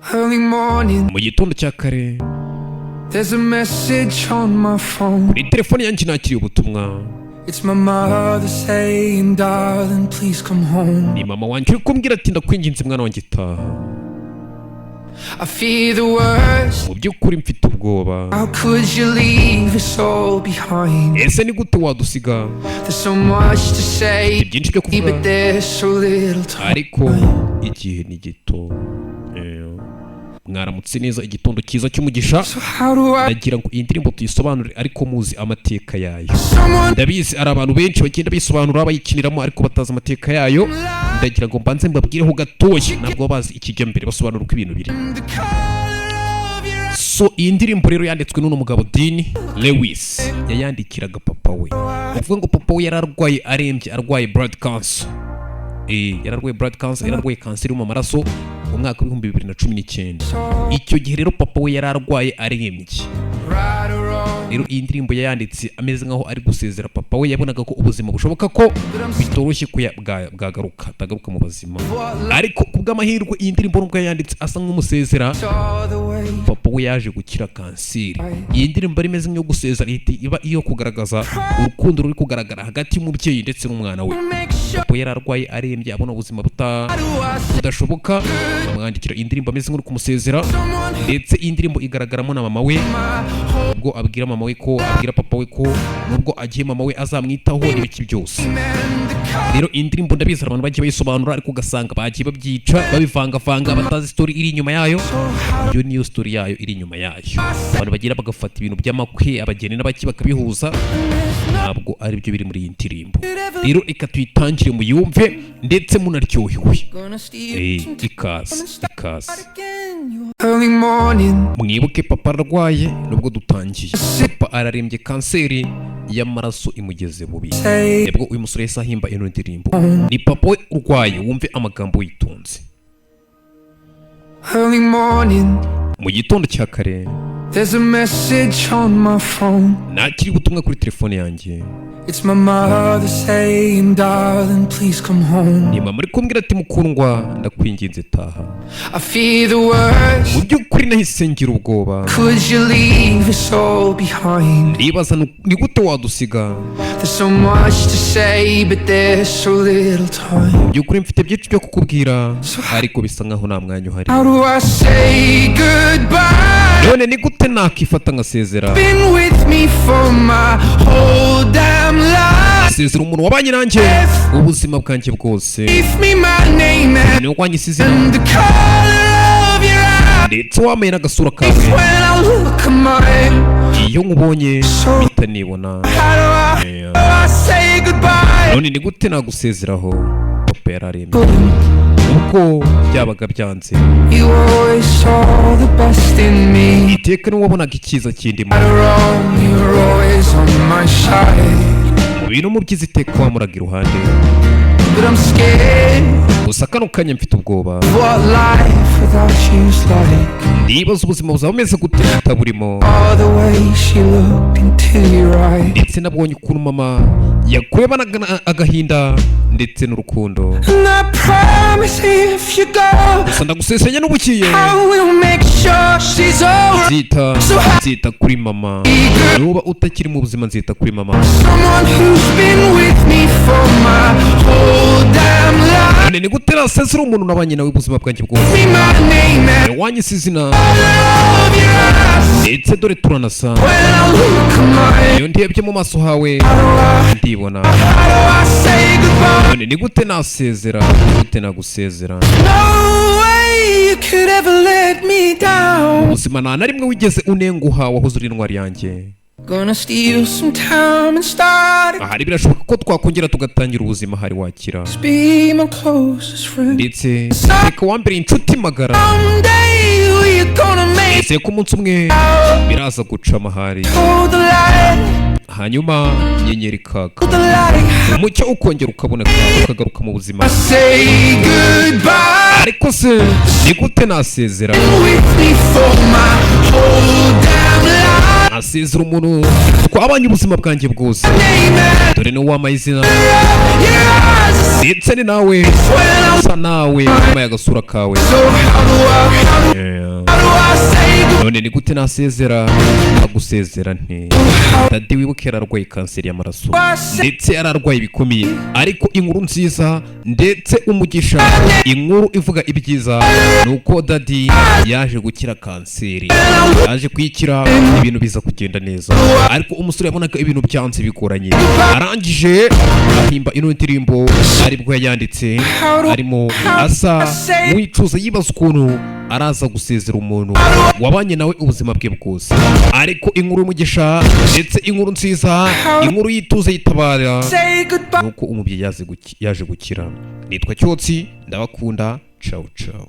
Early morning, Mu gitondo cya kare, there's a message on my phone. kuri telefone yanjye nakiriye ubutumwa. It's my mother saying, "Darling, please come home." Ni mama wanjye uri kumbwira ati: "Ndakwinginze mwana wanjye, taha." I fear the worst. Mu by'ukuri mfite ubwoba. How could you leave us all behind? Ese ni gute wadusiga? There's so much to say, Mfite byinshi byo kuvuga, but there's so little time. ariko igihe ni gito. Mwaramutse neza, igitondo cyiza cy'umugisha. So how do I Ndagira ngo iyi ndirimbo tuyisobanure, ariko muzi amateka yayo. Someone Ndabizi hari abantu benshi bagenda bisobanura, bayikiniramo, ariko batazi amateka yayo. Ndagira ngo mbanze mbabwireho gatoya, ntabwo bazi ikijya mbere, basobanura uko ibintu biri. The color of your So iyi ndirimbo rero yanditswe n'uno mugabo Dean Lewis, yayandikiraga papa we. Uvuga ngo papa we yari arwaye, arembye, arwaye blood cancer. Yari arwaye blood cancer, yari arwaye kanseri yo mu maraso mu mwaka wa 2019. Icyo gihe rero papa we yari arwaye, arembye. Right or wrong, Rero iyi ndirimbo yayanditse ameze nkaho ari gusezera papa we. Yabonaga ko ubuzima bushoboka ko bitoroshye ko bwagaruka, atagaruka mu bazima. Ariko ku bw'amahirwe, iyi ndirimbo nubwo yayanditse asa nk'umusezera, saw the way papa we yaje gukira kanseri. Iyi ndirimbo ari imeze nk'iyo gusezera, ihita iba iyo kugaragaza urukundo ruri kugaragara hagati y'umubyeyi ndetse n'umwana we. Make sure Papa yari arwaye, arembye, abona ubuzima do I say budashoboka, amwandikira indirimbo ameze nk'uri kumusezera. Someone Ndetse iyi ndirimbo igaragaramo na mama we, my whole ubwo abwira mama we ko, abwira papa we ko nubwo agiye mama we azamwitaho n'ibiki byose. And the color Rero iyi ndirimbo ndabizi hari abantu bagiye bayisobanura, ariko ugasanga bagiye babyica, babivangavanga, batazi story iri inyuma yayo. Iyo niyo story yayo iri inyuma yayo. Abantu bagira bagafata ibintu by'amakwe, abageni n'abaki, bakabihuza, ntabwo aribyo biri muri iyi ndirimbo. Rero reka tuyitangire muyumve ndetse munaryohewe. Gonna steal some Ikaze, ikaze. again. You Early morning, Mwibuke papa ararwaye nubwo dutangiye, papa ararembye, kanseri y'amaraso imugeze bubi. Say Nibwo uyu musore yahise ahimba ino ndirimbo. Ni papa we urwaye, wumve amagambo yitonze. Early morning, Mu gitondo cya kare, there's a message on my phone. nakiri ubutumwa kuri telefone yanjye. It's my mother saying, "Darling, please come home." Ni mama uri kumbwira ati: "Mukundwa, ndakwinginze taha." I fear the worst. Mu by'ukuri nahise ngira ubwoba. Could you leave us all behind? Ndibaza ni gute wadusiga? There's so much to say, but there's so little time. Mu by'ukuri mfite byinshi byo kukubwira, ariko bisa nkaho nta mwanya uhari. How do I say goodbye? None ni gute nakifata ngasezera? Been with me for my whole damn life. Asezera umuntu wabanye nanjye ubuzima bwanjye bwose. Give me my name and Niwe wanyise izina, the color of your eyes. ndetse wambaye n'agasura kawe. When I look at mine, Iyo nkubonye mpita nibona. how do I, how I say goodbye? None ni gute nagusezeraho? Papa yararembye, ubwo byabaga byanze. You always saw the best in me. Iteka niwe wabonaga icyiza kindimo. Right or wrong, you were always on my side. Mu bintu, mu byiza, iteka wamuraga iruhande. But I'm scared Gusa kano kanya mfite ubwoba of what life without you's like. Ndibaza ubuzima buzaba bumeze gute utaburimo. All the way she looked into your eyes. Ndetse nabonye ukuntu mama yakurebanaga agahinda ndetse n'urukundo. And I promise if you go, Gusa ndagusesenya n'ubukiye, I will make sure she's alright. nzita kuri mama. Nuba utakiri mu buzima, nzita kuri mama. Someone who's been with me for my whole damn life. None ni gute nasezera umuntu nabanye nawe ubuzima bwanjye bwose? Be my name and Wanyise izina, all of your eyes. ndetse dore turanasa. When I look at mine, Iyo ndebye mu maso hawe ndibona. how do I say goodbye? None ni gute nasezera? Ni gute nagusezera? No way you could ever let me down. Ubuzima nta na rimwe wigeze unenguha, wahoze uri intwari yanjye. Gonna steal some time and start Ahari birashoboka ko twakongera tugatangira ubuzima, hari wakira. Be my closest friend. Ndetse reka wambere inshuti magara. Someday we're gonna make Nizeye ko umunsi umwe biraza guca amahari, Hold the light, hanyuma inyenyeri ikaka, the light. umucyo ukongera ukaboneka, ukagaruka mu buzima. I say goodbye. Ariko se ni gute nasezera? With me for my whole damn life. Nasezera umuntu twabanye ubuzima bwanjye bwose. Name and Dore ni wampaye izina, your eyes. ndetse ni nawe When I usa nawe, nyuma y'agasura kawe. So how do I, how do None ni gute nasezera? Agusezera nte daddy? Wibuke yararwaye kanseri y'amaraso, ndetse yararwaye bikomeye. Ariko inkuru nziza ndetse umugisha, inkuru ivuga ibyiza, ni uko daddy yaje gukira kanseri, yaje kuyikira, ibintu biza kugenda neza. Ariko umusore yabonaga ibintu byanze bigoranye, arangije ahimba ino ndirimbo, aribwo yayanditse arimo asa nk'uwicuza, yibaza ukuntu araza gusezera umuntu wabanye nawe ubuzima bwe bwose. Ariko inkuru y'umugisha ndetse inkuru nziza, inkuru y'ituze yitabara, Say goodbye. nuko umubyeyi yaje gukira. Nitwa Cyotsi, ndabakunda. Ciao ciao.